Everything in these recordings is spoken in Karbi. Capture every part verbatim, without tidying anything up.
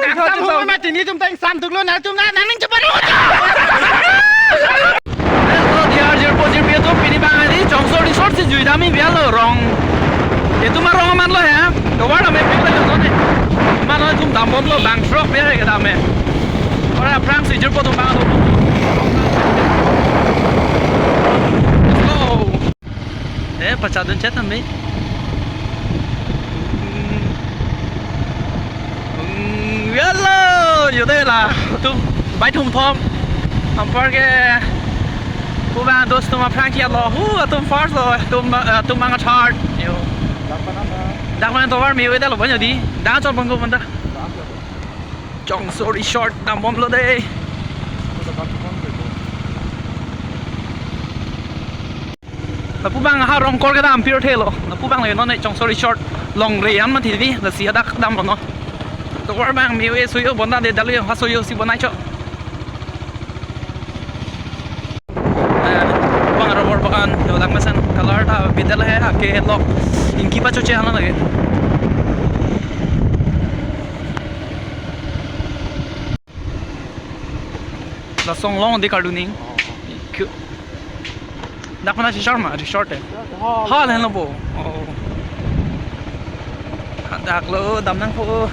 Tam hum ma tini tum tang sam tuklo na tum na nang chapar. Hello, dear jirpo jirpi atum, pini bang hari Chongso Resort si jui dam-i bialo rong. Itum arong aman lo ya. Tovar dam-e pik lo ne. Mano itum dambomlo bang throk biar ke dam-e. Ora aphrangsi jirpo atum bang atum. Let's go. Eh, pachadun chet ambi. Hmm. Hmm, yalo, yo de la. Tum, bai thum thom. Ampar ke. Hu ba dos tum aphrang kiat lo. Hu, atum first lo. Tum, eh, tum mang third. Yo. Dak mana tovar me weda lo banyo di. Dak chot bangko manda. Chongso Resort dambomlo de. Lapu bang ha rongkor kedam pirthe lo. Lapu bang le non ne Chongso Resort long re an mati di. Lasi hadak damlo non. Tovar bang me we suyo bonda de dalu ha suyo si bonai cho. Eh, bang rubber bagan, yo dak mesen color ta bidal hai, ake lok ingki pachoche ana lage. Lason long de karduning. Ku-, dak mana si Sharma Resort eh. Hal hen lo bo. Oh. Dak lo dam nangpo.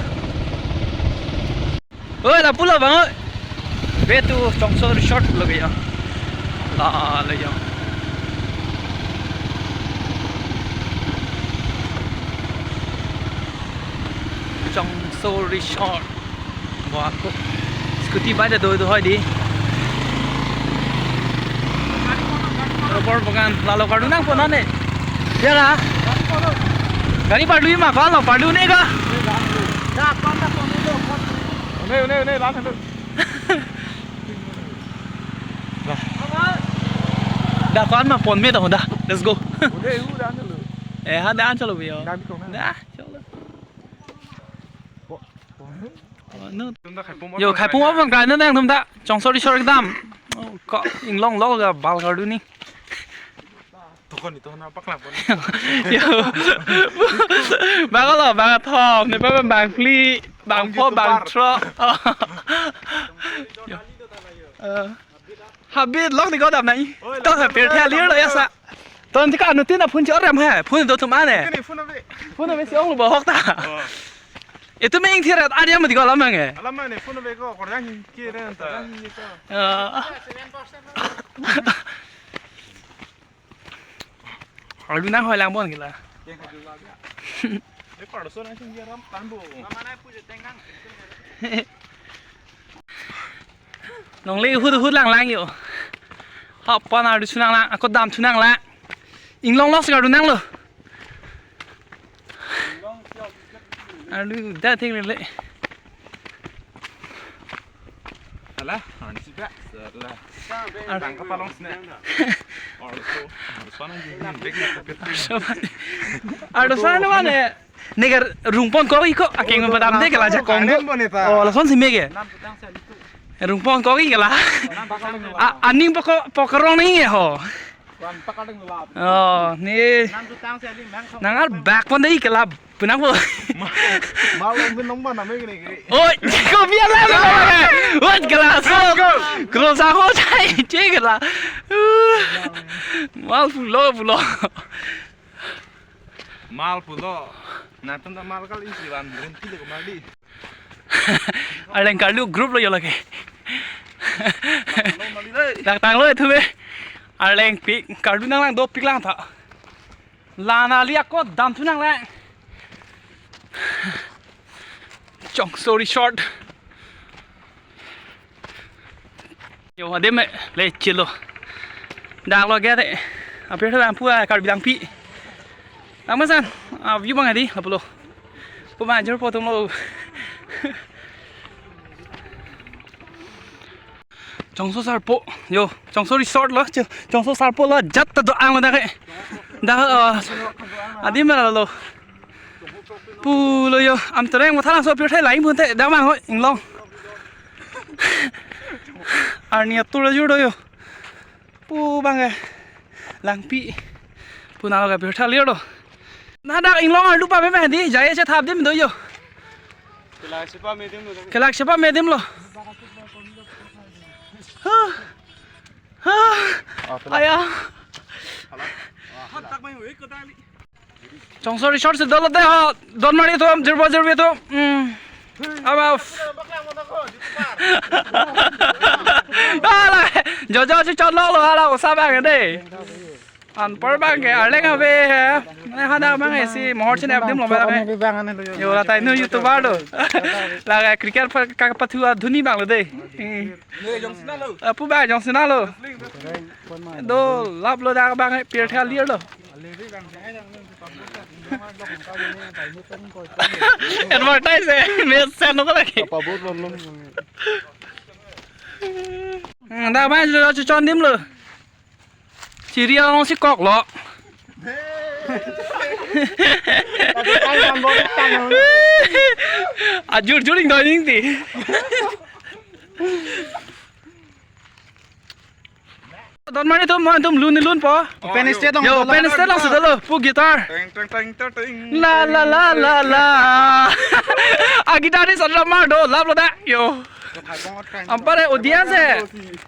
Oi, lapu lo bang, oi. Way to Chongso Resort lo ya. La, lo ya. Chongso Resort. Wah, ko scooty bike do do hai di. Rubber bagan, lalo kardu nangpo non ne. Ya la. Gari pardu ma, ko-an lo pardu ne ga. Une, une, une, la thandu. Da ko-an ma pon me ta ho da. Let's go. Une, u da thandu. Eh, ha da chalo bhi ho. Da bhi kong na. Da chalo. Bo, bo. Oh, no. Tum ta khai pum. Yo, khai pum apon kai na nang tum ta. Chongso Resort kedam. Oh, ko inglong lo ga bal kardu ni. Tokon ni to na paklang pon. Yo. Bang lo, bang thom, ne pa bang phli, bang pho, bang throk. Yo. Eh. Habit lok ni ko dam nai. Oi, to lok, ha per lok, the lok, lir lo ya lok. Sa. Ton ti ka anu tin a phone chor ram ha. Phone do thum ane. Kini phone ave. Phone ave si ong lo bohok ta. Oh. Itum ing thirat ari am di ko alam ang eh. Alam ang ne phone ave ko korjang hin ki re ta. Korjang hin ki ta. Ah. Ardu nang hoi lang bon kila. Eh, pardo so nang sing ram tan bo. Nongle hut hut lang lang yo. Hop pon ardu chunang lang, ako dam chunang lang. Inglong los ardu nanglo. Ardu da thik le le. Ala, han si ba, ala. Ar- Tangka palong sne. Ardu so, ardu so nang jin bek na. Ardu so nang mane. Negar rungpon ko iko akeng padam de kala jakong do. Kalen bon eta. Oh, lason si mege. Rungpon ko iko kala. A, aning poko pokarong ni ho. Oh, ni. Nang ar bak pon de kala. Penang po. Malong bin nong mana mege ni. Oi, ko biar lah. Oi, kala so. Kro sa ho chai che kala. Mal pulo pulo. Mal pulo. Natum ta mal kal isi van ren kilo ke mal di. Arleng karlu group lo yo lake. Lo mal di le. Dak tanglo itu be. Arleng pik karlu nang lang dopik lang ta. Lana li ako dam thu nang lang. Chongso Resort. Yo, adim le chilo. Dak lo gede. Apir tho bang pu a Karbi Langpi. Ang masan, a view bang adi, apulo. Pu ma jor po tum lo. Chongso Sarpo, yo, Chongso Resort lo, Cho-, Chongso Sarpo lo, jat ta do-ang lo dak ke. Dak, ah, adim lo. Pulo yo, am tereng mo thalang so pirthe lain pun te, damang ho, inglong. Arni atur ajur do yo. Pu bang ke, langpi. Pu nalo ke pirthe lir do. Na dak inglong arlu pa me me di, jaya che thap dim do yo. Kelak sipa medim lo. Huh. Huh. Aya. Chongso Resort si dolo de ho. Donmari atum, jirpo jirpi atum. Hmm. Ama. Hala. Jojo si chonlo lo hala, osa abang de. Anpar abang ke arleng ave he. Ne hana abang isi mohor chini abdim lo abang ke. Yo, latai nu YouTuber do. Lake cricket pa-, ka-, pathu adhuni abang lo de. Hmm. Apu abang jongsi nalo. Do lap lo dak abang ke pirthe alir lo. Advertise he. Mes sen no lagi. Hmm, dak abang jo chondim lo. Chiri along si kok lo. Ajur juring do ning ti. Donmari atum, mo atum lun ni lunpo. Open stage along. Yo, open stage along si dolo, pu guitar. Teng, teng, teng, teng, teng. La, la, la, la, la. A guitarist adra mar do, lap lo da. Yo. Ampare audience he.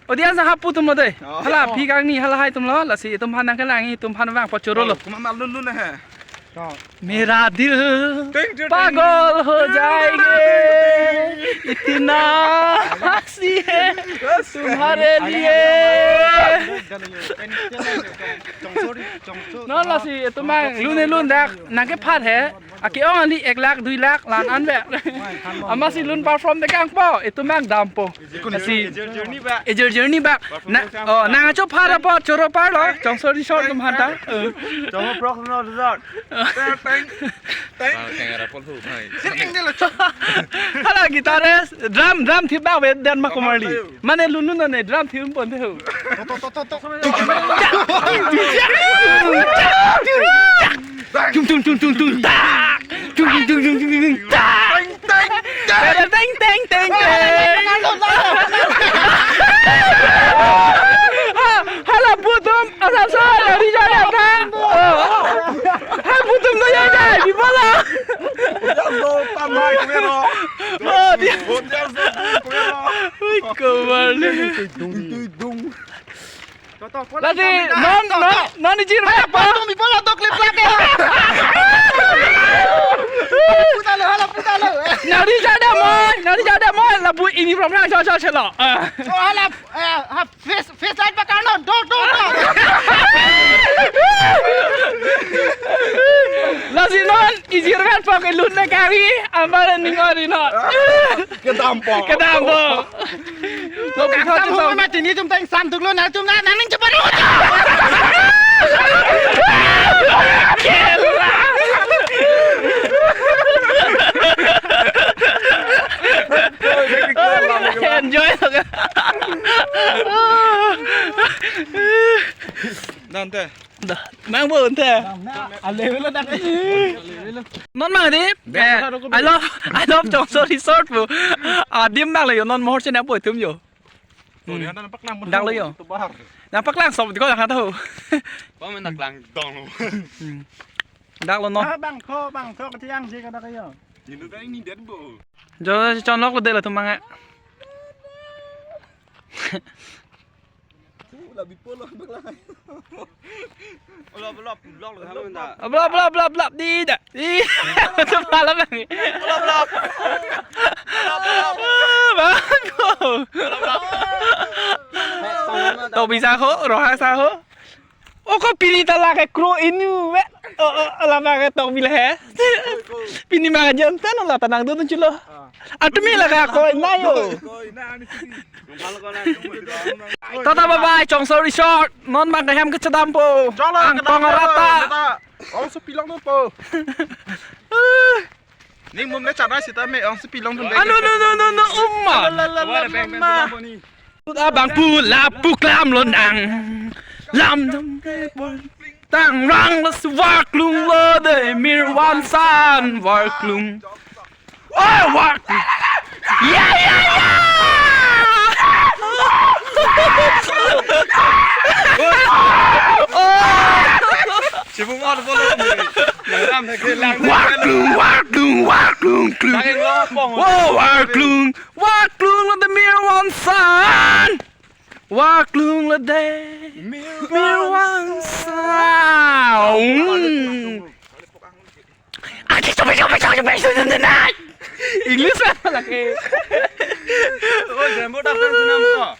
Audience ha pu atum lo de. Oh. Hala phi kangni, hala hai atum lo, lasi itum aphan nangkelang, itum aphan vangpo choro lo. Oh, kuma mal lun lun he. Mera dil pagol ho jayenge, itna hasi hai tumhare liye. Non lasi itum abang lun ni lun dak nangkephan he. Ake-ong ali ek lakh, dui lakh, lan an be. Amatsi lun perform de kangpo, itum abang dampo. Lasi ejor journey ba. Ejor journey ba. Na, oh, nang acho phara po, choro parlo, Chongso Resort atum aphanta. Chongso Pro Resort. Teng, teng, teng. Bang, teng era pol hu, bang. Sing, sing, sing, lo, chok. Hala guitarist, drum, drum thip ba ve dan ma komarli. Mane lun lun ne drum thip pon the ho. To, to, to, to, to. Tung, tung, tung, tung, tung, ta. Tung, tung, tung, tung, tung, tung, ta. Teng, teng, teng, teng. Hala pu atum, asa sa, dari jaya ta. Ha pu atum do jaya jaya, di bola. Hotel so tamai kumero. Oh, dia. Hotel so kumero. Ui, komarli. Dung, dung, dung. Lasi, non, non, non ijir. Hai, apa tum ipo latok lip lak ya? Puta lo, hala puta lo. Nari jada moi, nari jada moi, labu ini from Rang, so, so, so, lo. Ah. Oh, hala, eh, ha, face, face light pakar no, do, do, do. Lasi non ijir kan pakai lun na kari, amar ning ori no. Kedampo. Kedampo. Lo, kangsam hu ma tini tum teng sam duk lo, na tum na, na ning cepat lo. Enjoy lo kan. Nante. Dah, mang bo ante. Ale velo dak. Non mang di. Eh, I love, I love Chongso Resort bo. Adim mang le yo, non mohor chini apo itum yo. Hmm. Dak lo yo. Nangpaklang sop di ko yang kata ho. Ko men nangpaklang dong lo. Hmm. Dak lo no. Ah, bang ko, bang ko ketiang si kata kayo. Ini tadi ini dead bo. Jo chonlok lo de latum abang. Labi polo bang. Ola, ola, ola, ola, ola, ola, di da. Di. Itu malam lagi. Ola, ola. Ola, ola. Bang ko. Ola, ola. Tobi sa ho, Roha sa ho. Oh, ko pini ta lake kro inu we. Oh, oh, lama ke tong bila he. Pini ma jam tan la tanang dun chulo. Atumi lake ko ina yo. Tata bye bye, Chongso Resort. Non abang ke hem kechedampo. Cholo, ang kedam tong po, rata. Tata. Ong sepilong no po. Ning mum le chana sita me ong sepilong dun. Anu, no, no, no, no, umma. La, la, la, la, la, la. Abang pu lapu klam lonang. Lam dam ke bon. Tang rang lo si warklung lo de mir wan san warklung. Oh, warklung. Ya, ya, ya. Oh. Sibung on bolo. Warklung, warklung, warklung, klung. Warklung, warklung, lo de mir vansan. Warklung lo de mir vansan. English apa lagi? Oh, jambu tak tahu senam kok.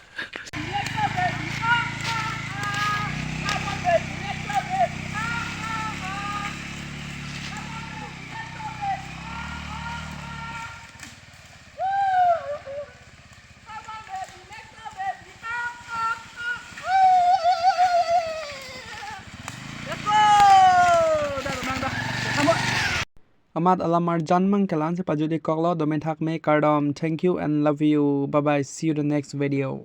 Amat alam arjan mang kelang si pajut-ikoklo, dome thak me kardom. Thank you and love you. Bye bye. See you the next video.